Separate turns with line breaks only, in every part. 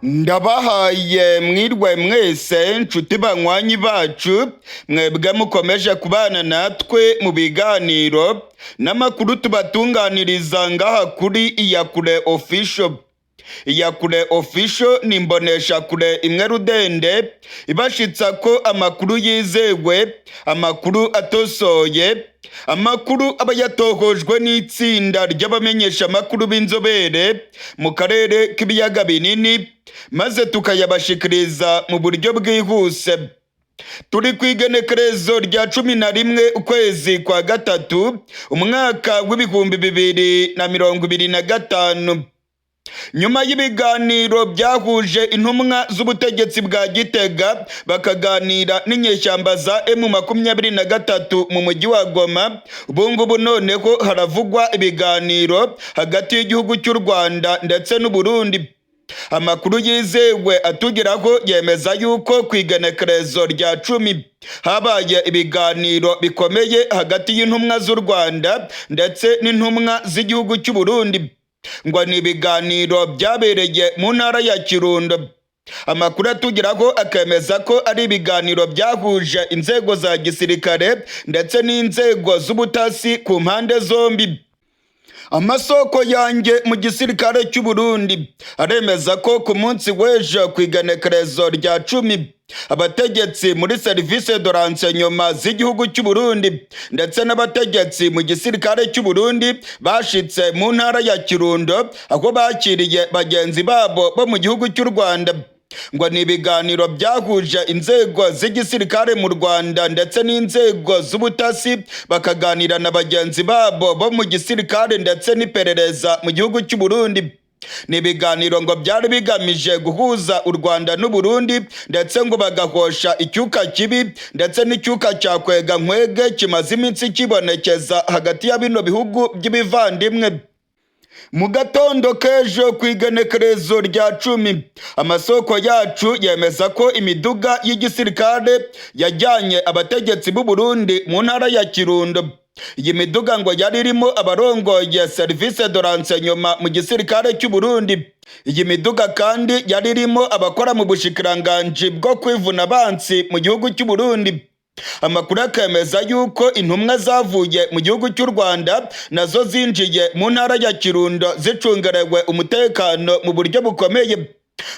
Ndabahaye mwirwe mwese, nshuti banywanyi bacu, mwebwe mukomeje kubana natwe mu biganiro n'amakuru tubatunganiriza ngaha kuri Iyakure Official. Iyakure Official ni imboneshakure imwe rudende ibashitsa ko amakuru yizewe, amakuru atosoye, amakuru aba yatohojwe n'itsinda ry'abamenyeshamakuru b'inzobere mu karere k'ibiyaga binini, maze tukayabashikiriza mu buryo bwihuse. Turi ku igenekerezo rya 11 ukwezi kwa gatatu, umwaka w'2025. Nyuma y'ibiganiro byahuje intumwa z'ubutegetsi bwa Gitega bakaganira n'inyeshyamba za M23 mu mujyi wa Goma, ubungubu noneho haravugwa ibiganiro hagati y'igihugu cy'u Rwanda ndetse n'Uburundi. Amakuru yizewe atugeraho yemeza yuko ku igenekerezo rya 10 habaye ibiganiro bikomeye hagati y'intumwa z'u Rwanda ndetse n'intumwa z'igihugu cy'u Burundi. Ngo ni ibiganiro byabereye mu ntara ya Kirundo. Amakuru atugeraho akemeza ko ari ibiganiro byahuje inzego za gisirikare ndetse n'inzego z'ubutasi ku mpande zombi. Amasoko yanjye mu gisirikare cy'u Burundi aremeza ko ku munsi w'ejo ku igenekerezo rya 10, abategetsi muri service de renseignement z'igihugu cy'u Burundi ndetse n'abategetsi mu gisirikare cy'u Burundi bashitse mu ntara ya Kirundo, aho bakiriye bagenzi babo bo mu gihugu cy'u Rwanda. Ngo ni ibiganiro byahuje inzego z'igisirikare mu Rwanda ndetse n'inzego z'ubutasi, bakaganira na bagenzi babo bo mu gisirikare ndetse n'iperereza mu gihugu cy'u Burundi. Ni ibiganiro ngo byari bigamije guhuza u Rwanda n'u Burundi, ndetse ngo bagahosha icyuka kibi ndetse n'icyuka cya kwega nkwege kimaze iminsi kibonekeza hagati ya bino bihugu by'ibivandimwe. Mu gatondo k'ejo ku igenekerezo rya 10, amasoko yacu yemeza ko imiduga y'igisirikare yajyanye abategetsi b'u Burundi mu ntara ya Kirundo. Iyi miduga ngo yari irimo abarongoye service de renseignement mu gisirikare cy'u Burundi. Iyi miduga kandi yari irimo abakora mu bushikiranganji bwo kwivuna abansi mu gihugu cy'u Burundi. Amakuru akemeza yuko intumwa zavuye mu gihugu cy'u Rwanda nazo zinjiye mu ntara ya Kirundo zicungerewe umutekano mu buryo bukomeye.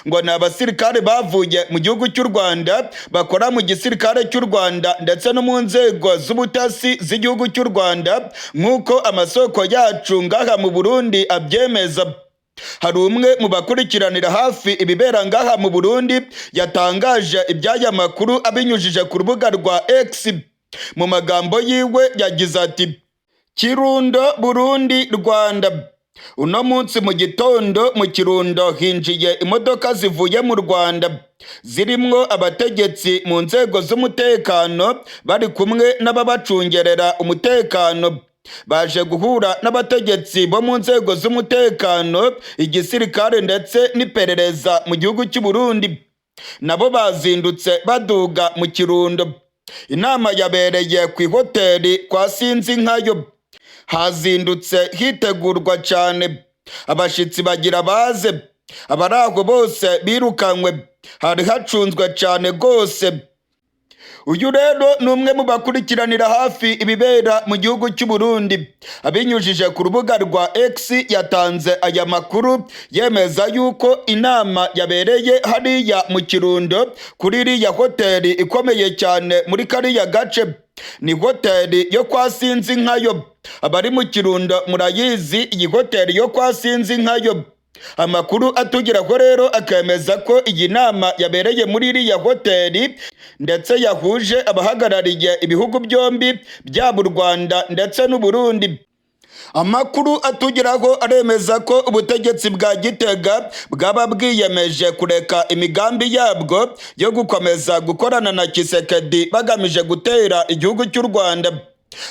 Ngo ni abasirikare bavuye mu gihugu cy'u Rwanda bakora mu gisirikare cy'u Rwanda ndetse no mu nzego z'ubutasi z'igihugu cy'u Rwanda, nk'uko amasoko yacu ngaha mu Burundi abyemeza. Hari umwe mu bakurikiranira hafi ibibera ngaha mu Burundi yatangaje iby'aya makuru abinyujije ku rubuga rwa X. Mu magambo yiwe yagize ati: "Kirundo, Burundi, Rwanda. Uno munsi mu gitondo mu Kirundo hinjiye imodoka zivuye mu Rwanda zirimwo abategetsi mu nzego z'umutekano bari kumwe n'ababacungerera umutekano. Baje guhura n'abategetsi bo mu nzego z'umutekano, igisirikare ndetse n'iperereza mu gihugu cy'u Burundi. Nabo bazindutse baduga mu Kirundo. Inama yabereye ku ihoteli kwa Sinzi nkayo. Hazindutse hitegurwa cyane. Abashitsi bagira baze. Abari aho bose birukanywe. Hari hacunzwe cyane rwose." Uyu rero ni umwe mu bakurikiranira hafi ibibera mu gihugu cy'u Burundi. Abinyujije ku rubuga rwa X yatanze aya makuru yemeza yuko inama yabereye hariya mu Kirundo kuri iriya hoteli ikomeye cyane muri kariya gace. Ni hoteli yo kwa Sinzi nkayo. Abari mu Kirundo murayizi iyi hoteli yo kwa Sinzi nkayo. Amakuru atugeraho rero akemeza ko iyi nama yabereye muri iriya hoteli ndetse yahuje abahagarariye ibihugu byombi, byaba u Rwanda ndetse n'u Burundi. Amakuru atugeraho aremeza ko ubutegetsi bwa Gitega bwaba bwiyemeje kureka imigambi yabwo yo gukomeza gukorana na Tshisekedi bagamije gutera igihugu cy'u Rwanda.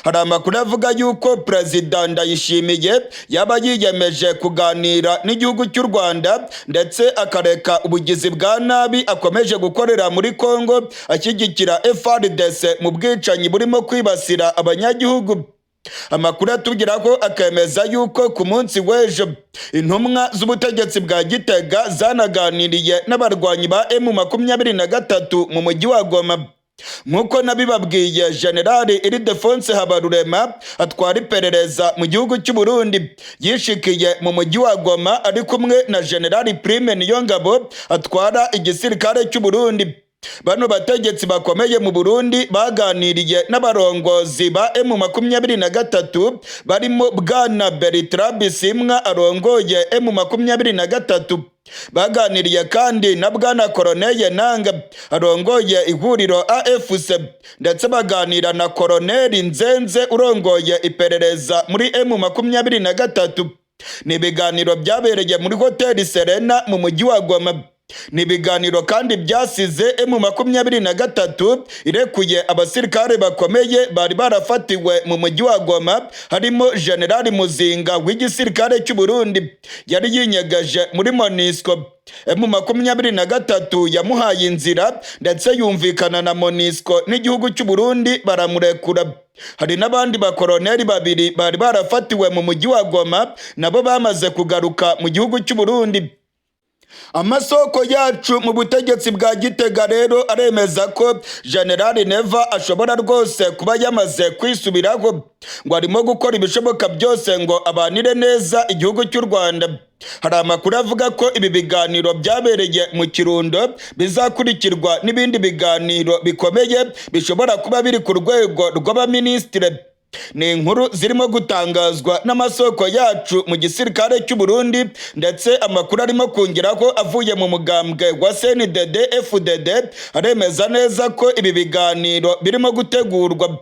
Hari amakuru avuga yuko Perezida Ndayishimiye yaba yiyemeje kuganira n'igihugu cy'u Rwanda ndetse akareka ubugizi bwa nabi akomeje gukorera muri Congo ashyigikira FARDC mu bwicanyi burimo kwibasira abanyagihugu. Amakuru atubwira ko akemeza yuko ku munsi w'ejo intumwa z'ubutegetsi bwa Gitega zanaganiriye n'abarwanyi ba M23 mu mujyi wa Goma. Nk'uko nabibabwiye, Generali Ildefonse Habarurema atwara iperereza mu gihugu cy'u Burundi yishikiye mu mujyi wa Goma ari kumwe na Generali Prime Niyongabo atwara igisirikare cy'u Burundi. Bano bategetsi bakomeye mu Burundi baganiriye n'abarongozi ba M23 barimo Bwana Bertrand Bisimwa arongoye M23. Baganiriye kandi na Bwana Koroneye Nanga arongoye ihuriro AFC, ndetse baganira na Koroneli Nzenze urongoye iperereza muri M23. Ni ibiganiro byabereye muri Hoteli Serena mu mujyi wa Goma. Ni ibiganiro kandi byasize M23 irekuye abasirikare bakomeye bari barafatiwe mu mujyi wa Goma, harimo Generali Muzinga w'igisirikare cy'u Burundi yari yinyegeje muri MONUSCO. M23 yamuhaye inzira ndetse yumvikana na MONUSCO n'igihugu cy'u Burundi baramurekura. Hari n'abandi bakoroneri babiri bari barafatiwe mu mujyi wa Goma, nabo bamaze kugaruka mu gihugu cy'u Burundi. Amasoko yacu mu butegetsi bwa Gitega rero aremeza ko Generali Neva ashobora rwose kuba yamaze kwisubiraho, ngo arimo gukora ibishoboka byose ngo abanire neza igihugu cy'u Rwanda. Hari amakuru avuga ko ibi biganiro byabereye mu Kirundo bizakurikirwa n'ibindi biganiro bikomeye bishobora kuba biri ku rwego rw'abaminisitiri. Ni inkuru zirimo gutangazwa n'amasoko yacu mu gisirikare cy'u Burundi, ndetse amakuru arimo kongeraho avuye mu mugambwe wa CNDD FDD aremeza neza ko ibi biganiro birimo gutegurwa.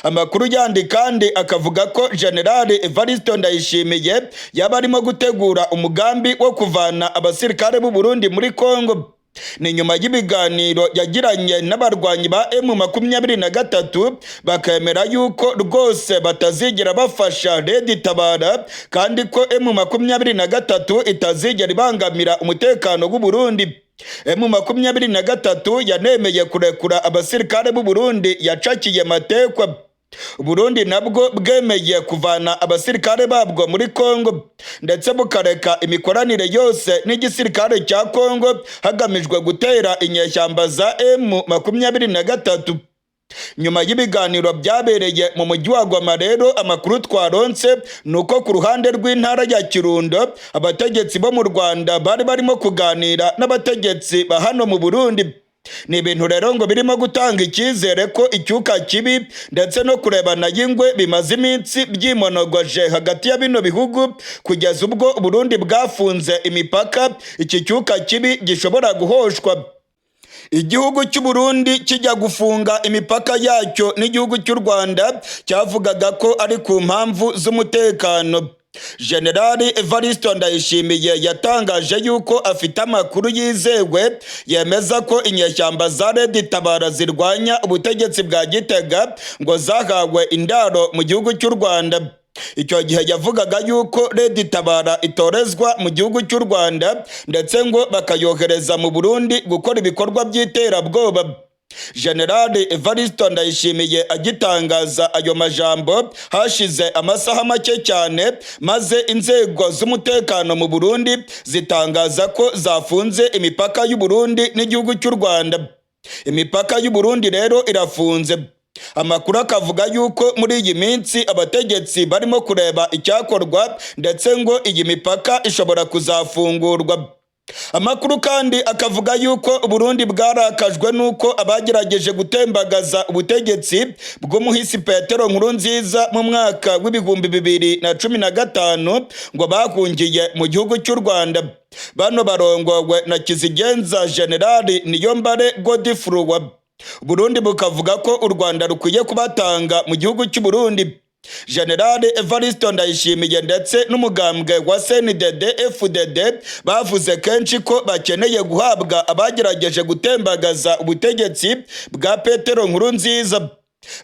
Amakuru yandi kandi akavuga ko General Evariste Ndayishimiye yaba arimo gutegura umugambi wo kuvana abasirikare b'u Burundi muri Kongo. Ni nyuma y'ibiganiro yagiranye n'abarwanyi ba M23 bakemera yuko rwose batazigera bafasha Red Tabara, kandi ko M23 itazigera ibangamira umutekano w'u Burundi. M23 yanemeye kurekura abasirikare b'u Burundi yacakiye matekwa. Burundi nabwo bwemeye kuvana abasirikare babwo muri Kongo, ndetse bukareka imikoranire yose n'igisirikare cya Kongo hagamijwe gutera inyeshyamba za M23. Nyuma y'ibiganiro byabereye mu mujyi wa Goma rero, amakuru twaronse ni uko ku ruhande rw'intara ya Kirundo abategetsi bo mu Rwanda bari barimo kuganira n'abategetsi ba hano mu Burundi. Ni ibintu rero ngo birimo gutanga icyizere ko icyuka kibi ndetse no kurebana y'ingwe bimaze iminsi byimonogoje hagati ya bino bihugu, kugeza ubwo Burundi bwafunze imipaka, iki cyuka kibi gishobora guhoshwa. Igihugu cy'u Burundi kijya gufunga imipaka yacyo n'igihugu cy'u Rwanda cyavugaga ko ari ku mpamvu z'umutekano. Generali Evariste Ndayishimiye yatangaje yuko afite amakuru yizewe yemeza ko inyeshyamba za Red Tabara zirwanya ubutegetsi bwa Gitega ngo zahawe indaro mu gihugu cy'u Rwanda. Icyo gihe yavugaga yuko Red Tabara itorezwa mu gihugu cy'u Rwanda, ndetse ngo bakayohereza mu Burundi gukora ibikorwa by'iterabwoba. Generali Evariste Ndayishimiye agitangaza ayo majambo, hashize amasaha make cyane maze inzego z'umutekano mu Burundi zitangaza ko zafunze imipaka y'u Burundi n'igihugu cy'u Rwanda. Imipaka y'u Burundi rero irafunze. Amakuru akavuga yuko muri iyi minsi abategetsi barimo kureba icyakorwa, ndetse ngo iyi mipaka ishobora kuzafungurwa. Amakuru kandi akavuga yuko Burundi bwarakajwe nuko abagerageje gutembagaza ubutegetsi bw'umuhisi Petero Nkurunziza mu mwaka w'2015 ngo bahungiye mu gihugu cy'u Rwanda. Bano barongowe na Kizigenza Generali Niyombare Godefroid. Burundi bukavuga ko u Rwanda rukwiye kubatanga mu gihugu cy'u Burundi. General Evariste Ndayishimiye ndetse n'umugambwe wa CNDD FDD bavuze kenshi ko bakeneye guhabwa abagerageje gutembagaza ubutegetsi bwa Petero Nkurunziza.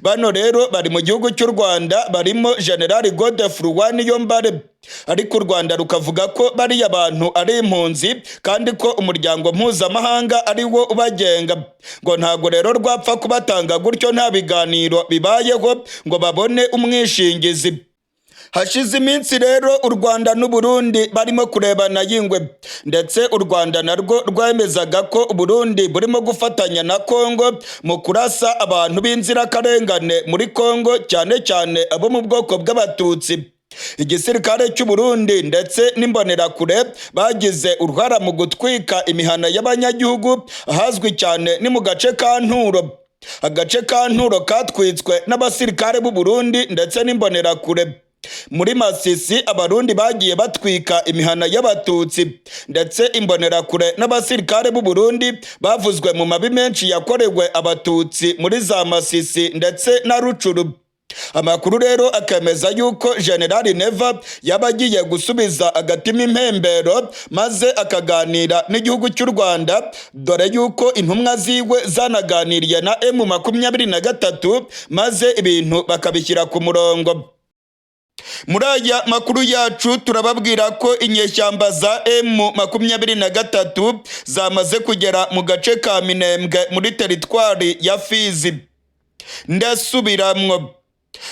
Bano rero bari mu gihugu cy'u Rwanda, barimo General Godefroid Niyombare, ariko u Rwanda rukavuga ko bariya bantu ari impunzi kandi ko umuryango mpuzamahanga ari wo ubagenga, ngo ntabwo rero rwapfa kubatanga gutyo nta biganiro bibayeho ngo babone umwishingizi. Hashize iminsi rero u Rwanda n'u Burundi barimo kurebana y'ingwe, ndetse u Rwanda narwo rwemezaga ko u Burundi burimo gufatanya na Kongo mu kurasa abantu b'inzirakarengane muri Kongo, cyane cyane abo mu bwoko bw'Abatutsi. Igisirikare cy'u Burundi ndetse n'imbonerakure bagize uruhara mu gutwika imihana y'abanyagihugu ahazwi cyane ni mu gace ka Nturo. Agace ka Nturo katwitswe n'abasirikare b'u Burundi ndetse n'imbonerakure. Muri Masisi Abarundi bagiye batwika imihana y'Abatutsi, ndetse imbonerakure n'abasirikare b'u Burundi bavuzwe mu mabi menshi yakorewe Abatutsi muri za Masisi ndetse na Rucuru. Amakuru rero akemeza yuko General Neva yaba agiye gusubiza agatima impembero maze akaganira n'igihugu cy'u Rwanda, dore yuko intumwa ziwe zanaganiriye na M23 maze ibintu bakabishyira ku murongo. Muri aya makuru yacu turababwira ko inyeshyamba za M23 zamaze kugera mu gace ka Minembwe muri teritwari ya Fizi. Ndasubiramwo,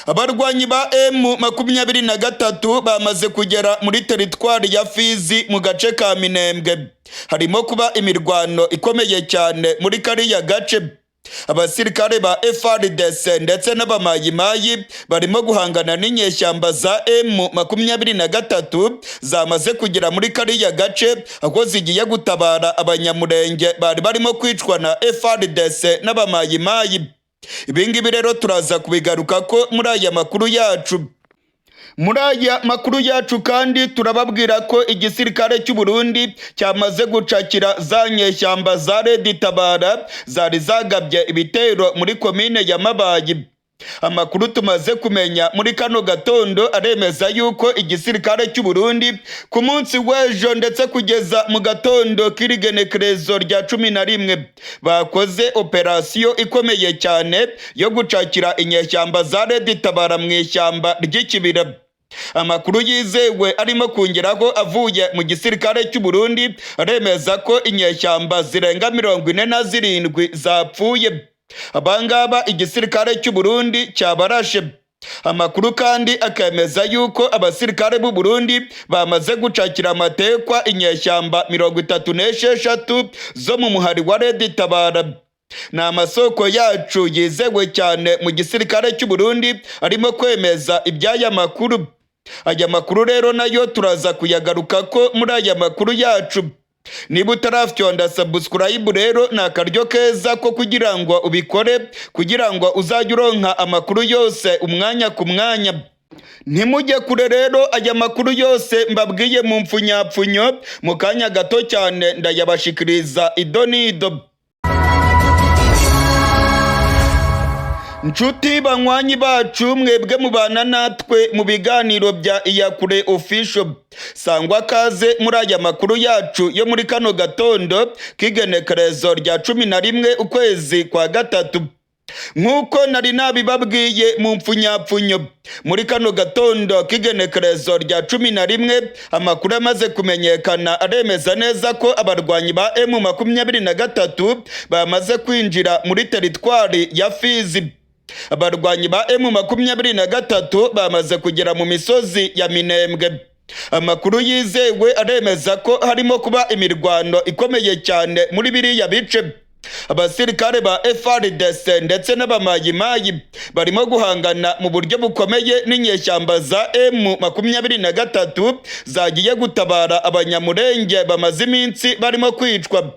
abarwanyi ba M23 bamaze kugera muri teritwari ya Fizi mu gace ka Minembwe. Harimo kuba imirwano ikomeye cyane muri kariya gace. Abasirikare ba FARDC ndetse n'abamayimayi barimo guhangana n'inyeshyamba za M23 zamaze kugera muri kariya gace, aho zigiye gutabara Abanyamurenge bari barimo kwicwa na FARDC n'abamayimayi. Ibingibi rero turaza kubigaruka ko muri aya makuru yacu. Muri aya makuru yacu kandi turababwira ko igisirikare cy'u Burundi cyamaze gucakira za nyeshyamba za Red Tabara zari zagabye ibitero muri komine ya Mabayi. Amakuru tumaze kumenya muri kano gatondo aremeza yuko igisirikare cy'u Burundi ku munsi w'ejo ndetse kugeza mu gatondo k'irigenekerezo rya 11 bakoze operasiyo ikomeye cyane yo gucakira inyeshyamba za Red Tabara mu ishyamba ry'Ikibira. Amakuru yizewe arimo kongeraho avuye mu gisirikare cy'u Burundi aremeza ko inyeshyamba zirenga 47 zapfuye. Abangaba igisirikare cy'u Burundi cyabarashe. Amakuru kandi akemeza yuko abasirikare b'u Burundi bamaze gucakira amatekwa inyeshyamba 36 zo mu muhari wa Red Tabara. Ni amasoko yacu yizewe cyane mu gisirikare cy'u Burundi arimo kwemeza iby'aya makuru. Aya makuru rero nayo turaza kuyagaruka ko muri aya makuru yacu. Niba utarafyonda subscribe rero ni akaryo keza ko kugira ngo ubikore, kugira ngo uzajye uronka amakuru yose umwanya ku mwanya. Ntimujye kure rero, aya makuru yose mbabwiye mu mfunyapfunyo mu kanya gato cyane ndayabashikiriza ido n'ido. Nshuti banywanyi bacu, mwebwe mubana natwe mu biganiro bya Iyakure Official, sangwa kaze muri aya makuru yacu yo muri kano gatondo k'igenekerezo rya 11 ukwezi kwa gatatu. Nk'uko nari nabibabwiye mu mfunyapfunyo, muri kano gatondo k'igenekerezo rya 11 amakuru amaze kumenyekana aremeza neza ko abarwanyi ba M23 bamaze kwinjira muri teritwari ya Fizi. Abarwanyi ba M23 bamaze kugera mu misozi ya Minembwe. Amakuru yizewe aremeza ko harimo kuba imirwano ikomeye cyane muri biriya bice. Abasirikare ba FARDC ndetse n'abamayimayi barimo guhangana mu buryo bukomeye n'inyeshyamba za M23 zagiye gutabara Abanyamurenge bamaze iminsi barimo kwicwa.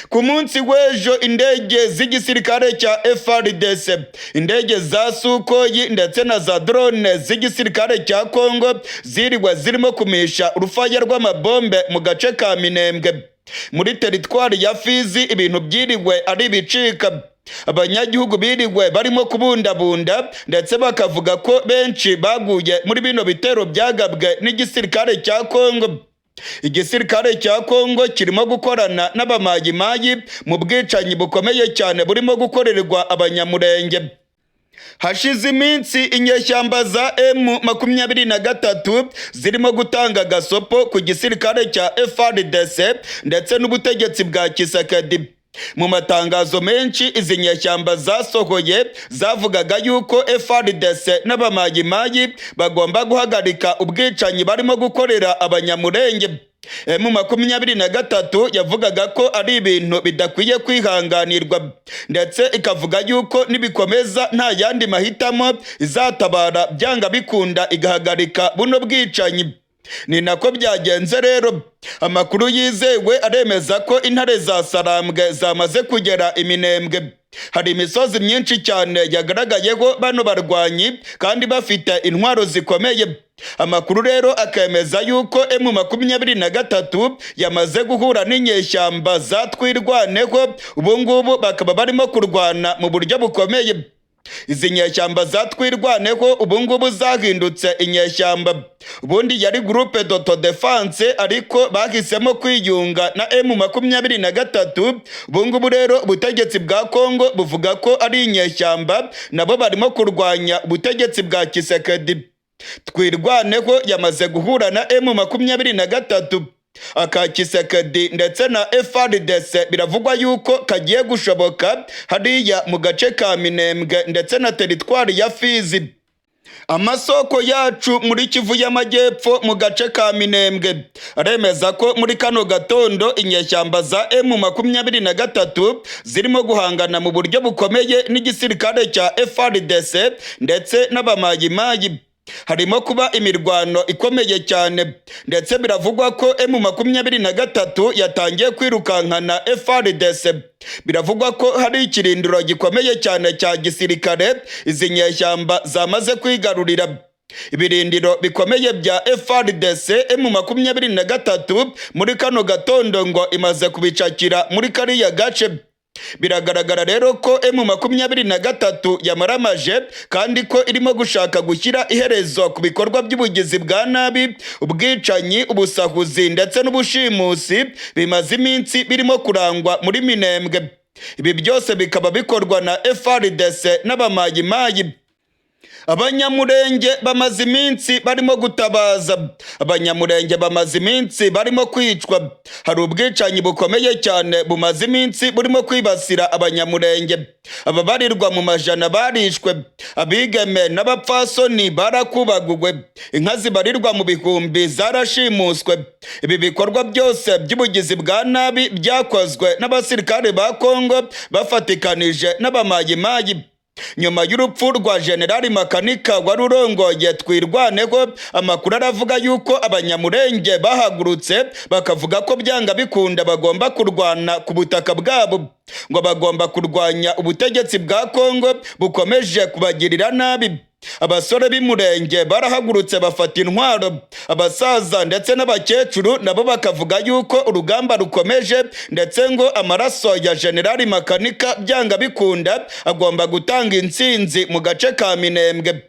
Ku munsi w'ejo indege z'igisirikare cya FARDC, indege za Sukhoi ndetse na za drone z'igisirikare cya Kongo ziriwe zirimo kumisha urufaya rw'amabombe mu gace ka Minembwe. Muri teritwari ya Fizi ibintu byiriwe ari ibicika. Abanyagihugu biriwe barimo kubundabunda ndetse bakavuga ko benshi baguye muri bino bitero byagabwe n'igisirikare cya Kongo. Igisirikare cya Kongo kirimo gukorana n'abamayimayi mu bwicanyi bukomeye cyane burimo gukorerwa Abanyamurenge. Hashize iminsi inyeshyamba za M23 zirimo gutanga gasopo ku gisirikare cya FARDC ndetse n'ubutegetsi bwa Tshisekedi. Mu matangazo menshi izi nyeshyamba zasohoye zavugaga yuko FARDC n'abamayimayi bagomba guhagarika ubwicanyi barimo gukorera Abanyamurenge. M23 yavugaga ko ari ibintu bidakwiye kwihanganirwa, ndetse ikavuga yuko nibikomeza nta yandi mahitamo, izatabara byanga bikunda igahagarika buno bwicanyi. Ni nako byagenze rero. Amakuru yizewe aremeza ko intare za Sarambwe zamaze kugera Iminembwe. Hari imisozi myinshi cyane yagaragayeho bano barwanyi kandi bafite intwaro zikomeye. Amakuru rero akemeza yuko M23 yamaze guhura n'inyeshyamba za Twirwaneho, ubu ngubu bakaba barimo kurwana mu buryo bukomeye. Izi nyeshyamba za Twirwaneho ubu ngubu zahindutse inyeshyamba. Ubundi yari groupe d'autodéfense, ariko bahisemo kwiyunga na M23. Ubu ngubu rero ubutegetsi bwa Kongo buvuga ko ari inyeshyamba, nabo barimo kurwanya ubutegetsi bwa Tshisekedi. Twirwaneho yamaze guhura na M23. Aka Tshisekedi ndetse na FARDC biravugwa yuko kagiye gushoboka hariya mu gace ka Minembwe ndetse na teritwari ya Fizi. Amasoko yacu muri Kivu y'Amajyepfo mu gace ka Minembwe aremeza ko muri kano gatondo inyeshyamba za M23 zirimo guhangana mu buryo bukomeye n'igisirikare cya FARDC ndetse n'abamayimayi. Harimo kuba imirwano ikomeye cyane, ndetse biravugwa ko M23 yatangiye kwirukankana FARDC. Biravugwa ko hari ikirindiro gikomeye cyane cya gisirikare izi nyeshyamba zamaze kwigarurira. Ibirindiro bikomeye bya FARDC, M23 muri kano gatondo ngo imaze kubicakira muri kariya gace. Biragaragara rero ko M23 yamaramaje kandi ko irimo gushaka gushyira iherezo ku bikorwa by'ubugizi bwa nabi, ubwicanyi, ubusahuzi ndetse n'ubushimusi bimaze iminsi birimo kurangwa muri Minembwe. Ibi byose bikaba bikorwa na FARDC n'abamayimayi. Abanyamurenge bamaze iminsi barimo gutabaza. Abanyamurenge bamaze iminsi barimo kwicwa. Hari ubwicanyi bukomeye cyane bumaze iminsi burimo kwibasira Abanyamurenge. Ababarirwa mu majana barishwe, abigeme n'abapfasoni barakubagugwe, inka zibarirwa mu bihumbi zarashimuswe. Ibi bikorwa byose by'ubugizi bwa nabi byakozwe n'abasirikare ba Kongo bafatikanije n'abamayimayi. Nyuma y'urupfu rwa Generali Makanika wari urongoye Twirwaneho, amakuru aravuga yuko Abanyamurenge bahagurutse bakavuga ko byanga bikunda bagomba kurwana ku butaka bwabo, ngo bagomba kurwanya ubutegetsi bwa Kongo bukomeje kubagirira nabi. Abasore b'Imurenge barahagurutse bafata intwaro, abasaza ndetse n'abakecuru nabo bakavuga yuko urugamba rukomeje, ndetse ngo amaraso ya Generali Makanika byanga bikunda agomba gutanga intsinzi mu gace ka Minembwe.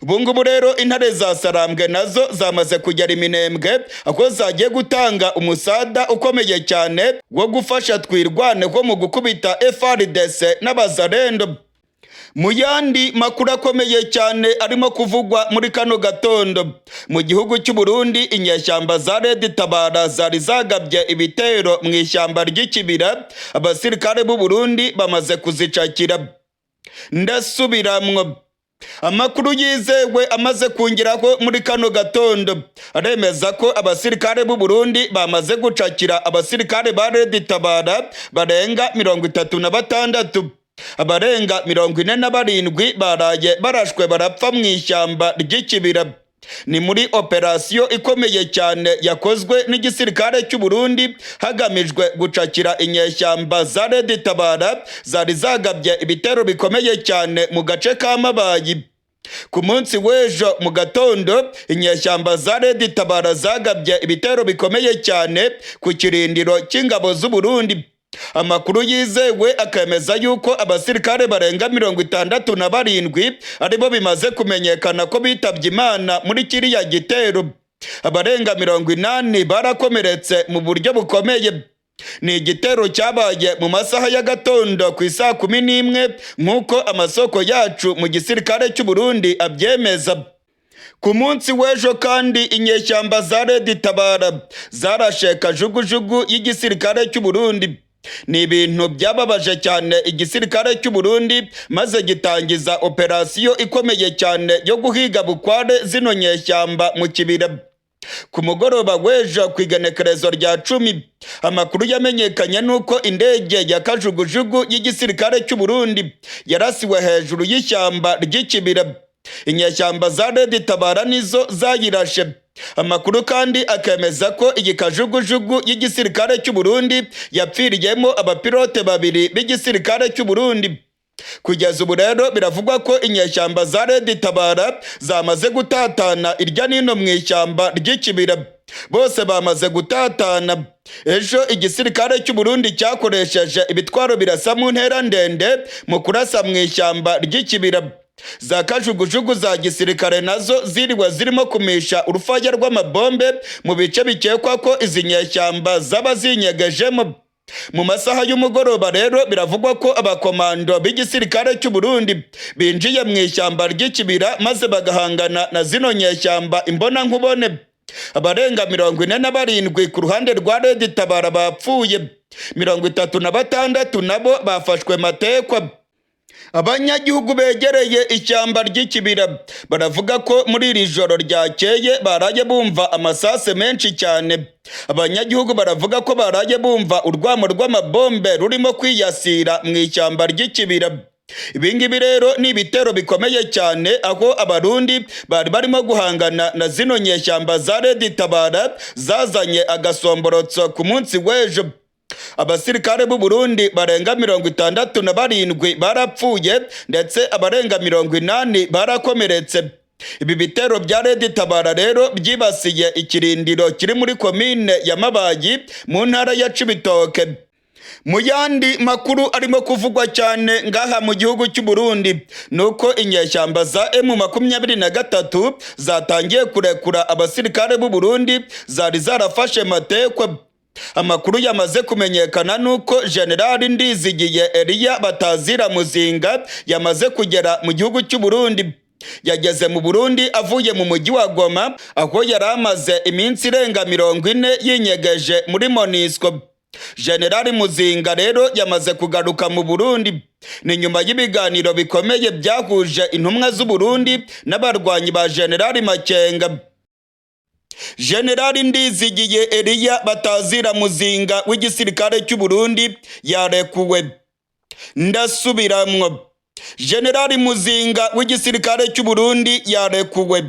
Ubu ngubu rero intare za Sarambwe nazo zamaze kugera Iminembwe, aho zagiye gutanga umusada ukomeye cyane wo gufasha Twirwaneho mu gukubita FARDC n'abazarendo. Mu yandi makuru akomeye cyane arimo kuvugwa muri kano gatondo, mu gihugu cy'u Burundi inyeshyamba za Red Tabara zari zagabye ibitero mu ishyamba ry'Ikibira, abasirikare b'u Burundi bamaze kuzicakira. Ndasubiramwo, amakuru yizewe amaze kungeraho muri kano gatondo aremeza ko abasirikare b'u Burundi bamaze gucakira abasirikare ba Red Tabara barenga 36. Abarenga 47 baraye barashwe barapfa mu ishyamba ry'Ikibira. Ni muri operasiyo ikomeye cyane yakozwe n'igisirikare cy'u Burundi hagamijwe gucakira inyeshyamba za Red Tabara zari zagabye ibitero bikomeye cyane mu gace ka Mabayi. Ku munsi w'ejo mu gatondo, inyeshyamba za Red Tabara zagabye ibitero bikomeye cyane ku kirindiro cy'ingabo z'u Burundi. Amakuru yizewe akemeza yuko abasirikare barenga 67 aribo bimaze kumenyekana ko bitabye Imana muri kiriya gitero. Abarenga 80 barakomeretse mu buryo bukomeye. Ni igitero cyabaye mu masaha y'agatondo ku isaa 11, nk'uko amasoko yacu mu gisirikare cy'u Burundi abyemeza. Ku munsi w'ejo kandi, inyeshyamba za Red Tabara zarashe kajugujugu y'igisirikare cy'u Burundi. Ni ibintu byababaje cyane igisirikare cy'u Burundi, maze gitangiza operasiyo ikomeye cyane yo guhiga bukware zino nyeshyamba mu kibira. Ku mugoroba w'ejo ku igenekerezo rya 10, amakuru yamenyekanye nuko indege ya kajugujugu y'igisirikare cy'u Burundi yarasiwe hejuru y'ishyamba ry'ikibira. Inyeshyamba za Red Tabara nizo zayirashe. Amakuru kandi akemeza ko iyi kajugujugu y'igisirikare cy'u Burundi yapfiriyemo abapilote babiri b'igisirikare cy'u Burundi. Kugeza ubu rero biravugwa ko inyeshyamba za Red Tabara zamaze gutatana irya nino mu ishyamba ry'ikibira, bose bamaze gutatana. Ejo igisirikare cy'u Burundi cyakoresheje ibitwaro birasa mu ntera ndende mu kurasa mu ishyamba ry'ikibira. Za kajugujugu za gisirikare nazo ziriwe zirimo kumisha urufaya rw'amabombe mu bice bikekwa ko izi nyeshyamba zaba zinyegejemo. Mu masaha y'umugoroba rero biravugwa ko abakomando b'igisirikare cy'u Burundi binjiye mu ishyamba ry'ikibira, maze bagahangana na zino nyeshyamba imbona nkubone. Abarenga 47 ku ruhande rwa Red Tabara bapfuye, 36 nabo bafashwe matekwa. Abanyagihugu begereye ishyamba ry'ikibira baravuga ko muri iri joro ryakeye baraye bumva amasase menshi cyane. Abanyagihugu baravuga ko baraye bumva urwamo rw'amabombe rurimo kwiyasira mu ishyamba ry'ikibira. Ibingibi rero ni ibitero bikomeye cyane, aho Abarundi bari barimo guhangana na zino nyeshyamba za Red Tabara zazanye agasomborotso ku munsi w'ejo. Abasirikare b'u Burundi barenga 67 barapfuye, ndetse abarenga 80 barakomeretse. Ibi bitero bya Red Tabara rero byibasiye ikirindiro kiri muri komine ya Mabayi mu ntara ya Cibitoke. Mu yandi makuru arimo kuvugwa cyane ngaha mu gihugu cy'u Burundi, nuko inyeshyamba za M23 zatangiye kurekura abasirikare b'u Burundi zari zarafashe matekwa. Amakuru yamaze kumenyekana nuko General Ndizigiye Eliya Batazira Muzinga yamaze kugera mu gihugu cy'u Burundi. Yageze mu Burundi avuye mu mujyi wa Goma, aho yari amaze iminsi irenga 40 yinyegeje muri MONUSCO. General Muzinga rero yamaze kugaruka mu Burundi. Ni nyuma y'ibiganiro bikomeye byahuje intumwa z'u Burundi n'abarwanyi ba General Makenga. General Ndizigiye Eliya Batazira Muzinga w'igisirikare cy'u Burundi yarekuwe. Ndasubiramwo, General Muzinga w'igisirikare cy'u Burundi yarekuwe.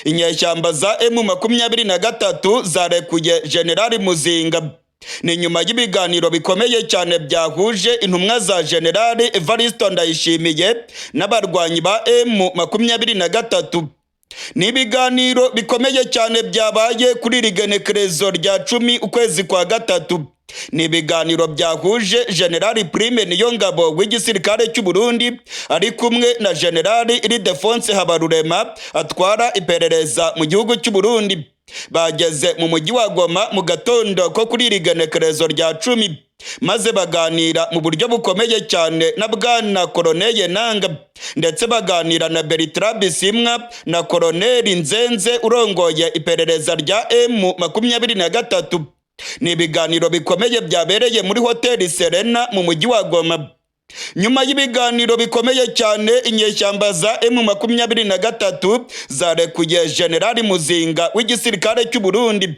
Inyeshyamba za M23 zarekuye General Muzinga. Ni nyuma y'ibiganiro bikomeye cyane byahuje intumwa za General Evariste Ndayishimiye n'abarwanyi ba M23. Ni ibiganiro bikomeye cyane byabaye kuri iri genekerezo rya 10 ukwezi kwa gatatu. Ni ibiganiro byahuje General Prime Niyongabo w'igisirikare cy'u Burundi ari kumwe na General Ildefonse Habarurema atwara iperereza mu gihugu cy'u Burundi. Bageze mu mujyi wa Goma mu gatondo ko kuri iri genekerezo rya 10, maze baganira mu buryo bukomeye cyane na Bwana Koroneye Nanga, ndetse baganira na Bertrand Bisimwa na Koroneli Nzenze urongoye iperereza rya M23. Ni ibiganiro bikomeye byabereye muri Hoteli Serena mu mujyi wa Goma. Nyuma y'ibiganiro bikomeye cyane, inyeshyamba za M23 zarekuye General Muzinga w'igisirikare cy'u Burundi.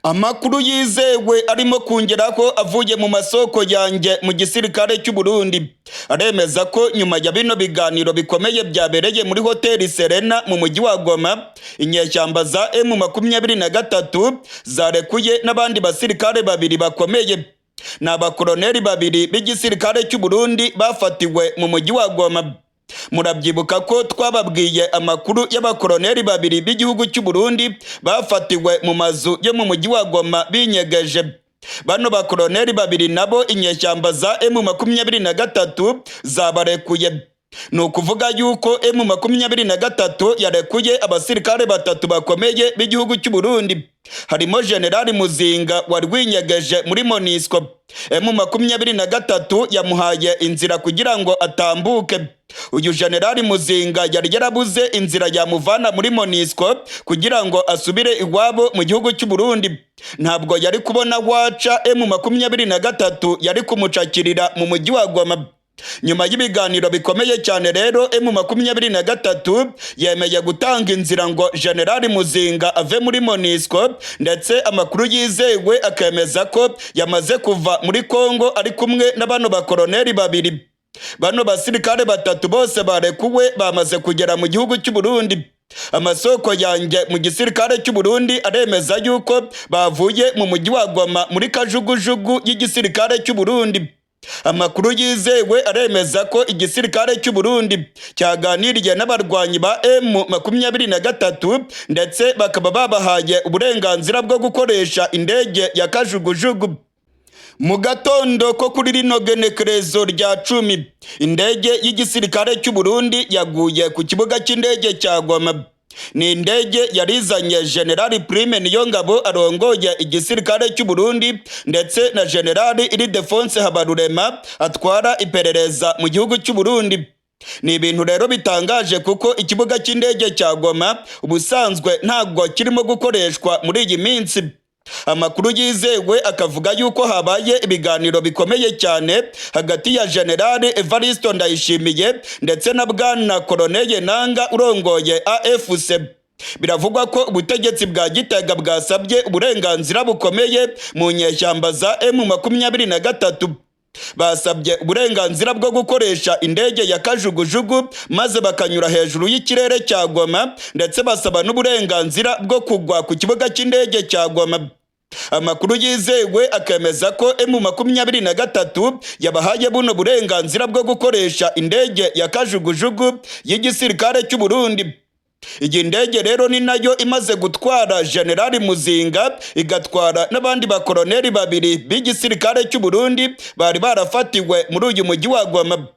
Amakuru yizewe arimo kungeraho avuye mu masoko yanjye mu gisirikare cy'u Burundi aremeza ko nyuma ya bino biganiro bikomeye byabereye muri Hoteli Serena mu mujyi wa Goma, inyeshyamba za M23 zarekuye n'abandi basirikare babiri bakomeye. Ni abakoroneri babiri b'igisirikare cy'u Burundi bafatiwe mu mujyi wa Goma. Murabyibuka ko twababwiye amakuru y'abakoroneri babiri b'igihugu cy'u Burundi bafatiwe mu mazu yo mu mujyi wa Goma binyegeje. Bano bakoroneri babiri nabo inyeshyamba za M23 zabarekuye. Ni ukuvuga yuko M23 yarekuye abasirikare batatu bakomeye b'igihugu cy'u Burundi. Harimo Generali Muzinga wari winyegeje muri MONUSCO. M23 yamuhaye inzira kugira ngo atambuke. Uyu Generali Muzinga yari yarabuze inzira yamuvana muri MONUSCO kugira ngo asubire iwabo mu gihugu cy'u Burundi. Ntabwo yari kubona waca M23 yari kumucakirira mu mujyi wa Goma. Nyuma y'ibiganiro bikomeye cyane rero, M23 yemeye gutanga inzira ngo Generali Muzinga ave muri MONUSCO, ndetse amakuru yizewe akemeza ko yamaze kuva muri Kongo ari kumwe na bano bakoroneri babiri. Bano basirikare batatu bose barekuwe bamaze kugera mu gihugu cy'u Burundi. Amasoko yanjye mu gisirikare cy'u Burundi aremeza yuko bavuye mu mujyi wa Goma muri kajugujugu y'igisirikare cy'u Burundi. Amakuru yizewe aremeza ko igisirikare cy'u Burundi cyaganiriye n'abarwanyi ba M23, ndetse bakaba babahaye uburenganzira bwo gukoresha indege ya kajugujugu. Mu gatondo ko kuri rino genekerezo rya 10, indege y'igisirikare cy'u Burundi yaguye ku kibuga cy'indege cya Goma. Ni indege yarizanye General Prime Niyongabo arongoye igisirikare cy'u Burundi, ndetse na General Ildefonse Habarurema atwara iperereza mu gihugu cy'u Burundi. Ni ibintu rero bitangaje, kuko ikibuga cy'indege cya Goma ubusanzwe ntabwo kirimo gukoreshwa muri iyi minsi. Amakuru yizewe akavuga yuko habaye ibiganiro bikomeye cyane hagati ya General Evaristo Ndayishimiye ndetse na Bwana Colonel Nanga urongoye AFC. Biravugwa ko ubutegetsi bwa Gitega bwasabye uburenganzira bukomeye mu nyeshyamba za M23. Basabye uburenganzira bwo gukoresha indege ya kajugujugu maze bakanyura hejuru y'ikirere cya Goma, ndetse basaba n'uburenganzira bwo kugwa ku kibuga cy'indege cya Goma. Amakuru yizewe akemeza ko M23 yabahaye buno burenganzira bwo gukoresha indege ya kajugujugu y'igisirikare cy'u Burundi. Iyi ndege rero ni nayo imaze gutwara General Muzinga, igatwara n'abandi bakoroneri babiri b'igisirikare cy'u Burundi bari barafatiwe muri uyu mujyi wa Goma.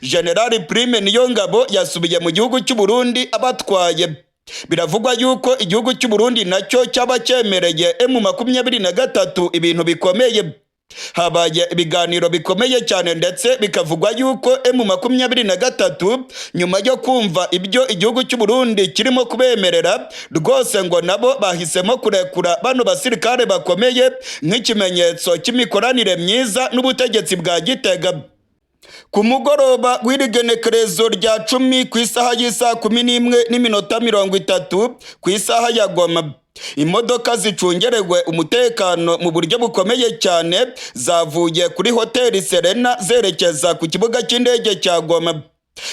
General Prime Niyongabo yasubiye mu gihugu cy'u Burundi abatwaye. Biravugwa yuko igihugu cy'u Burundi nacyo cyaba cyemereye M23 ibintu bikomeye. Habaye ibiganiro bikomeye cyane, ndetse bikavugwa yuko M23 nyuma yo kumva ibyo igihugu cy'u Burundi kirimo kubemerera rwose, ngo nabo bahisemo kurekura bano basirikare bakomeye nk'ikimenyetso cy'imikoranire myiza n'ubutegetsi bwa Gitega. Ku mugoroba w'irigenekerezo rya 10, ku isaha y'isaha 11:30 ku isaha ya Goma, imodoka zicungerewe umutekano mu buryo bukomeye cyane zavuye kuri hoteli Serena zerekeza ku kibuga cy'indege cya Goma.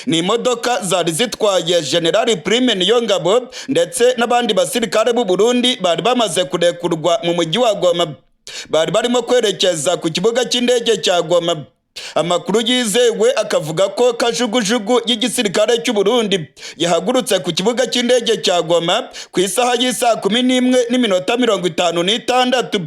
Ni imodoka zari zitwaye General Prime Niyongabo ndetse n'abandi basirikare b'u Burundi bari bamaze kurekurwa mu mujyi wa Goma. Bari barimo kwerekeza ku kibuga cy'indege cya Goma. Amakuru yizewe akavuga ko kajugujugu y'igisirikare cy'u Burundi yahagurutse ku kibuga cy'indege cya Goma ku isaha y'isaa 11:56.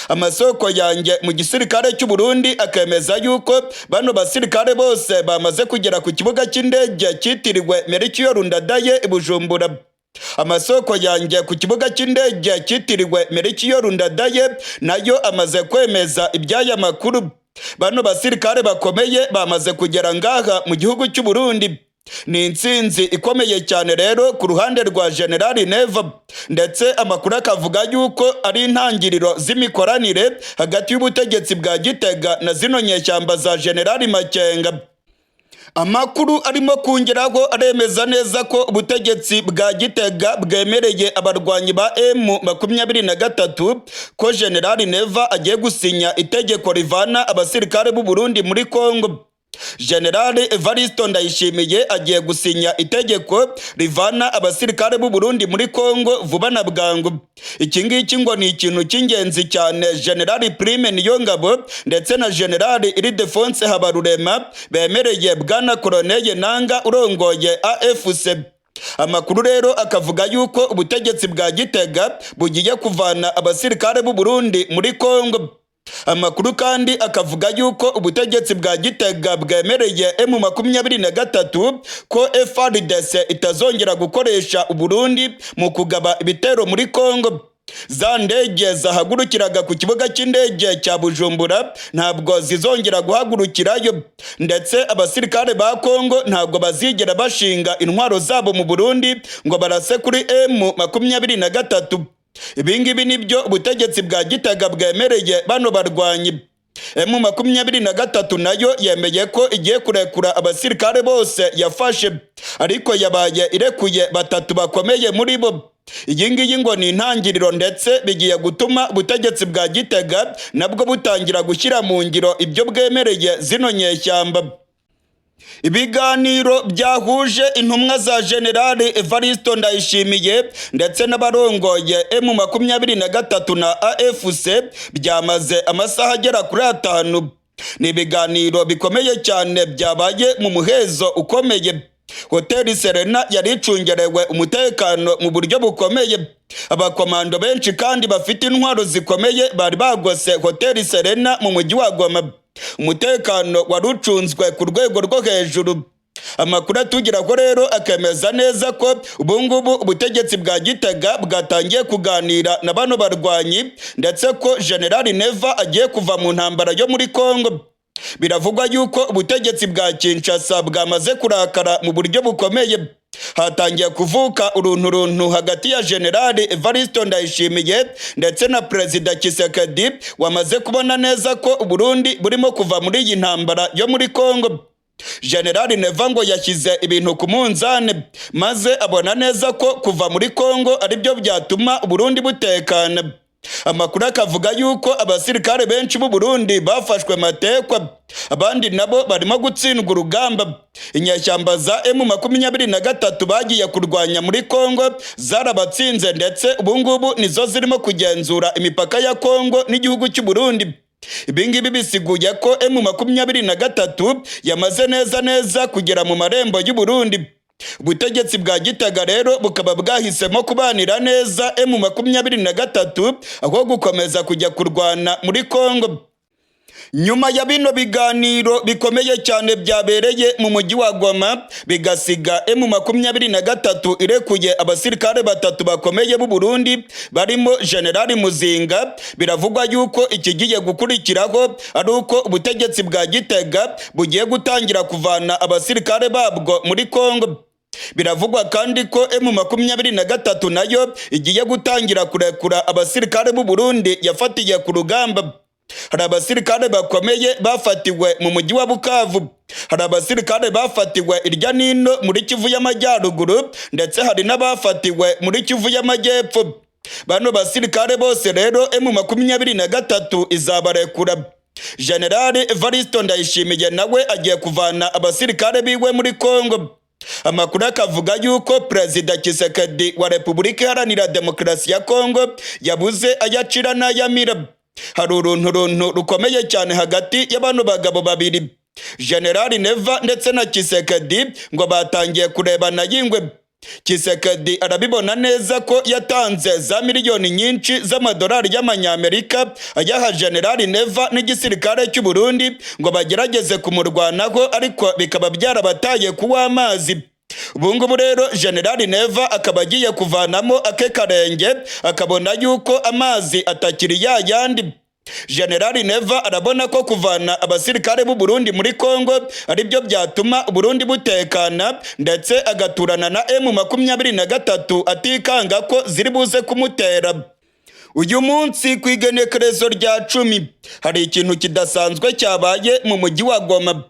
Amasoko yanjye mu gisirikare cy'u Burundi akemeza yuko bano basirikare bose bamaze kugera ku kibuga cy'indege cyitiriwe Melchior Ndadaye i Bujumbura. Amasoko yanjye ku kibuga cy'indege cyitiriwe Melchior Ndadaye nayo amaze kwemeza iby'aya makuru. Bano basirikare bakomeye bamaze kugera ngaha mu gihugu cy'u Burundi. Ni intsinzi ikomeye cyane rero ku ruhande rwa General Neva, ndetse amakuru akavuga yuko ari intangiriro z'imikoranire hagati y'ubutegetsi bwa Gitega na zino nyeshyamba za General Makenga. Amakuru arimo kungeraho aremeza neza ko ubutegetsi bwa Gitega bwemereye abarwanyi ba M23 ko General Neva agiye gusinya itegeko rivana abasirikare b'u Burundi muri Kongo. General Evaristo Ndayishimiye agiye gusinya itegeko rivana abasirikare b'u Burundi muri Kongo vuba na bwangu. Iki ngiki ngo ni ikintu cy'ingenzi cyane General Prime Niyongabo ndetse na General Ildefonse Habarurema bemereye Bwana Colonel Nanga urongoye AFC. Amakuru rero akavuga yuko ubutegetsi bwa Gitega bugiye kuvana abasirikare b'u Burundi muri Kongo. Amakuru kandi akavuga yuko ubutegetsi bwa Gitega bwemereye M23 ko FARDC itazongera gukoresha Uburundi mu kugaba ibitero muri Kongo. Za ndege zahagurukiraga ku kibuga cy'indege cya Bujumbura ntabwo zizongera guhagurukirayo, ndetse abasirikare ba Kongo ntabwo bazigera bashinga intwaro zabo mu Burundi ngo barase kuri M23. Ibingibi nibyo ubutegetsi bwa Gitega bwemereye bano barwanyi. M23 nayo yemeye ko igiye kurekura abasirikare bose yafashe, ariko yabaye irekuye batatu bakomeye muri bo. Iyi ngiyi ngo ni intangiriro, ndetse bigiye gutuma ubutegetsi bwa Gitega nabwo butangira gushyira mu ngiro ibyo bwemereye zino nyeshyamba. Ibiganiro byahuje intumwa za Generali Evaristo Ndayishimiye ndetse n'abarongoye M23 na AFC byamaze amasaha agera kuri 5. Ni ibiganiro bikomeye cyane byabaye mu muhezo ukomeye. Hoteli Serena yari icungerewe umutekano mu buryo bukomeye. Abakomando benshi kandi bafite intwaro zikomeye bari bagose Hoteli Serena mu mujyi wa Goma. Umutekano wari ucunzwe ku rwego rwo hejuru. Amakuru atugeraho rero akemeza neza ko ubungubu ubutegetsi bwa Gitega bwatangiye kuganira na bano barwanyi, ndetse ko Generali Neva agiye kuva mu ntambara yo muri Kongo. Biravugwa yuko ubutegetsi bwa Kinshasa bwamaze kurakara mu buryo bukomeye. Hatangiye kuvuka urunturuntu hagati ya Generali Evaristo Ndayishimiye ndetse na Perezida Tshisekedi, wamaze kubona neza ko Burundi burimo kuva muri iyi ntambara yo muri Kongo. Generali Neva ngo yashyize ibintu ku munzani, maze abona neza ko kuva muri Kongo aribyo byatuma Burundi butekana. Amakuru akavuga yuko abasirikare benshi b'u Burundi bafashwe matekwa, abandi nabo barimo gutsindwa urugamba. Inyeshyamba za M23 bagiye kurwanya muri Kongo zarabatsinze, ndetse ubungubu nizo zirimo kugenzura imipaka ya Kongo n'igihugu cy'u Burundi. Ibingibi bisiguye ko M23 yamaze neza neza kugera mu marembo y'u Burundi. Ubutegetsi bwa Gitega rero bukaba bwahisemo kubanira neza M23 aho gukomeza kujya kurwana muri Kongo. Nyuma ya bino biganiro bikomeye cyane byabereye mu mujyi wa Goma, bigasiga M23 irekuye abasirikare batatu bakomeye b'u Burundi barimo Generali Muzinga, biravugwa yuko ikigiye gukurikiraho ari uko ubutegetsi bwa Gitega bugiye gutangira kuvana abasirikare babwo muri Kongo. Biravugwa kandi ko M23 nayo igiye gutangira kurekura abasirikare b'u Burundi yafatiye ku rugamba. Hari abasirikare bakomeye bafatiwe mu mujyi wa Bukavu, hari abasirikare bafatiwe irya nino muri Kivu y'Amajyaruguru, ndetse hari n'abafatiwe muri Kivu y'Amajyepfo. Bano basirikare bose rero M23 izabarekura. Generali Evaristo Ndayishimiye nawe agiye kuvana abasirikare biwe muri Kongo. Amakuru akavuga yuko Perezida Tshisekedi wa Repubulika Iharanira Demokarasi ya Kongo yabuze ayacira n'ayamira. Hari urunturuntu rukomeye cyane hagati y'abano bagabo babiri, Generali Neva ndetse na Tshisekedi, ngo batangiye kurebana yingwe. Tshisekedi arabibona neza ko yatanze za miliyoni nyinshi z'amadolari y'amanyamerika ayaha Generali Neva n'igisirikare cy'u Burundi ngo bagerageze kumurwanaho, ariko bikaba byarabataye kuwa amazi. Ubungubu rero Generali Neva akaba agiye kuvanamo ake karenge, akabona yuko amazi atakiri ya yandi. Generali Neva arabona ko kuvana abasirikare b'u Burundi muri Kongo aribyo byatuma Burundi butekana, ndetse agaturana na M23 atikanga ko ziri buze kumutera. Uyu munsi ku igenekerezo rya 10 hari ikintu kidasanzwe cyabaye mu mujyi wa Goma.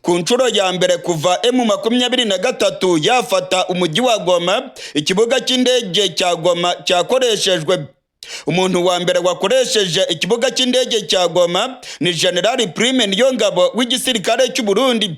Ku nshuro ya mbere kuva M23 yafata umujyi wa Goma, ikibuga cy'indege cya Goma cyakoreshejwe. Umuntu wa mbere wakoresheje ikibuga cy'indege cya Goma ni Generali Prime Niyongabo w'igisirikare cy'u Burundi.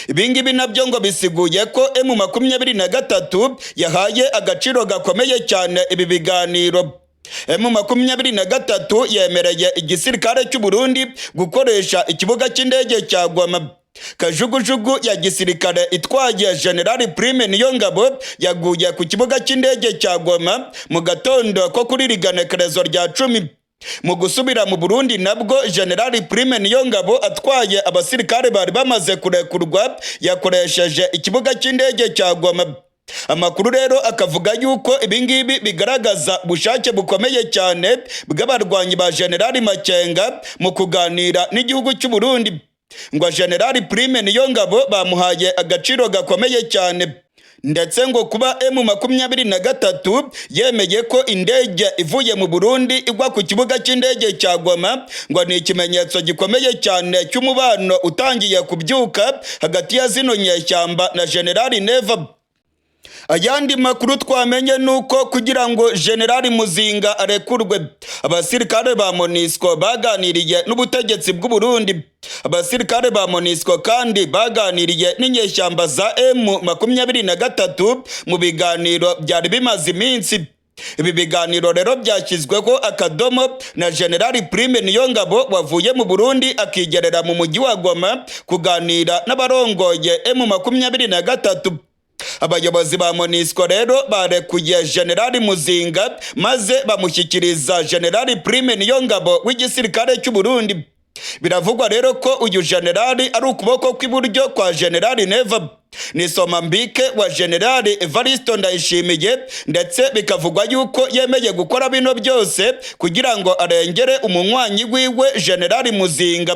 Ibingibi nabyo ngo bisiguye ko M23 yahaye agaciro gakomeye cyane ibi biganiro. M23 yemereye igisirikare cy'u Burundi gukoresha ikibuga cy'indege cya Goma. Kajugujugu ya gisirikare itwaye Generali Prime Niyongabo yaguye ku kibuga cy'indege cya Goma mu gatondo ko kuri riganekerezo rya 10. Mu gusubira mu Burundi nabwo Generali Prime Niyongabo atwaye abasirikare bari bamaze kurekurwa yakoresheje ikibuga cy'indege cya Goma. Amakuru rero akavuga yuko ibingibi bigaragaza ubushake bukomeye cyane bw'abarwanyi ba Generali Makenga mu kuganira n'igihugu cy'u Burundi. Ngo Generali Prime Niyongabo bamuhaye agaciro gakomeye cyane, ndetse ngo kuba M23 yemeye ko indege ivuye mu Burundi igwa ku kibuga cy'indege cya Goma, ngo ni ikimenyetso gikomeye cyane cy'umubano utangiye kubyuka hagati ya zino nyeshyamba na Generali Neva. Ayandi makuru twamenye nuko kugira ngo Generali Muzinga arekurwe, abasirikare ba MONUSCO baganiriye n'ubutegetsi bw'u Burundi. Abasirikare ba MONUSCO kandi baganiriye n'inyeshyamba za M23 mu biganiro byari bimaze iminsi. Ibi biganiro rero byashyizweho akadomo na Generali Prime Niyongabo wavuye mu Burundi akigerera mu mujyi wa Goma kuganira n'abarongoye M23. Abayobozi ba MONUSCO rero barekuye Generali Muzinga maze bamushyikiriza Generali Prime Niyongabo w'igisirikare cy'u Burundi. Biravugwa rero ko uyu generali ari ukuboko kw'iburyo kwa Generali Neva, ni Somambike wa Generali Evaristo Ndayishimiye, ndetse bikavugwa yuko yemeye gukora bino byose kugira ngo arengere umunywanyi wiwe Generali Muzinga.